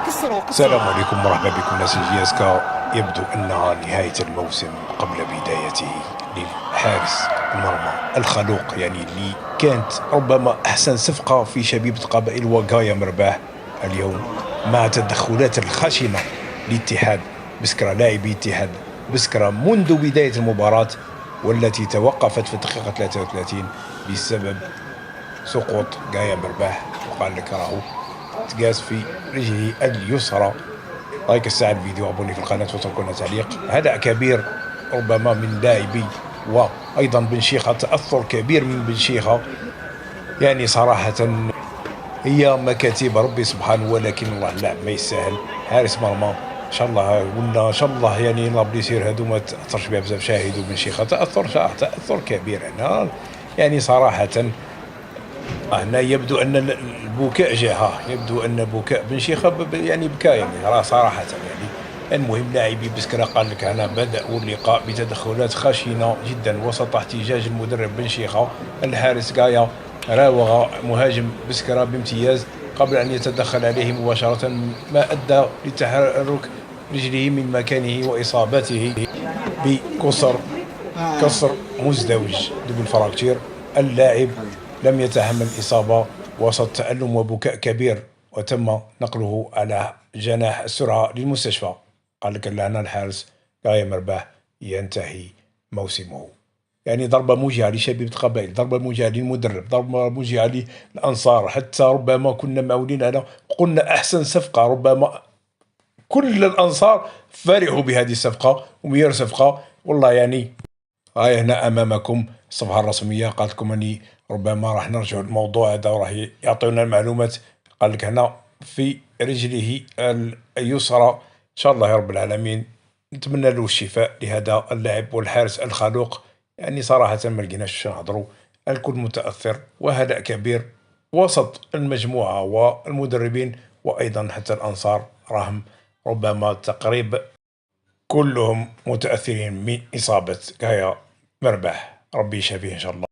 كسروا. السلام عليكم ومرحبا بكم ناس JSK. يبدو أنها نهاية الموسم قبل بدايته للحارس المرمى الخلوق، يعني اللي كانت ربما أحسن صفقة في شبيبة القبائل، وغايا مرباح. اليوم مع تدخلات الخشنة لاتحاد بسكرة، لاعبي اتحاد بسكرة منذ بداية المباراة، والتي توقفت في الدقيقة 33 بسبب سقوط غايا مرباح، وقال لك راهو تقاس في رجله اليسرى. like الساعة الفيديو، abonner في القناة وتركوا لنا تعليق. هدأ كبير ربما من لاعبي وايضا بن شيخة، تاثر كبير من بن شيخة. يعني صراحة هي مكاتيب ربي سبحانه، ولكن الله اللاعب ما يستاهل، حارس مرمى. ان شاء الله قلنا ان شاء الله يعني la blessure هادو ما تاثرش بها بزاف. شاهدوا بن شيخه تاثر تاثر كبير هنا. يعني صراحة هنا يبدو ان البكاء جاء، يبدو ان بكاء بن شيخه، يعني بكى، يعني صراحة يعني. المهم لاعبي بسكرة قال لك هنا بدأوا اللقاء بتدخلات خشنة جدا وسط احتجاج المدرب بن شيخة. الحارس غايا راوغ مهاجم بسكرة بامتياز قبل أن يتدخل عليه مباشرة، ما أدى لتحرك رجله من مكانه وإصابته بكسر كسر مزدوج، double fracture. اللاعب لم يتحمل الإصابة وسط تألم وبكاء كبير، وتم نقله على جناح السرعة للمستشفى. قال لك لهنا الحارس غاية مرباح ينتهي موسمه. يعني ضربة موجعة لشبيبة القبائل، ضربة موجعة للمدرب، ضربة موجعة للأنصار. حتى ربما كنا معولين على، قلنا أحسن صفقة، ربما كل الأنصار فرحوا بهذه الصفقة ومير صفقة والله. يعني هاي هنا أمامكم الصفحة الرسمية، قالت لكم أني ربما راح نرجع الموضوع هذا وراح يعطيونا المعلومات. قال لك هنا في رجله اليسرى. ان شاء الله يا رب العالمين نتمنى له الشفاء لهذا اللاعب والحارس الخلوق. يعني صراحة ما لقيناش نهضروا، الكل متأثر وهدأ كبير وسط المجموعة والمدربين، وأيضا حتى الأنصار راهم ربما تقريب كلهم متأثرين من إصابة غايا مرباح. ربي يشافيه إن شاء الله،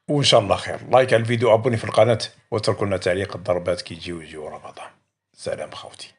وإن شاء الله خير. like على الفيديو، abonner في القناة وتركوا لنا تعليق. الضربات كي يجيو يجيو رمضان. سلام خوتي.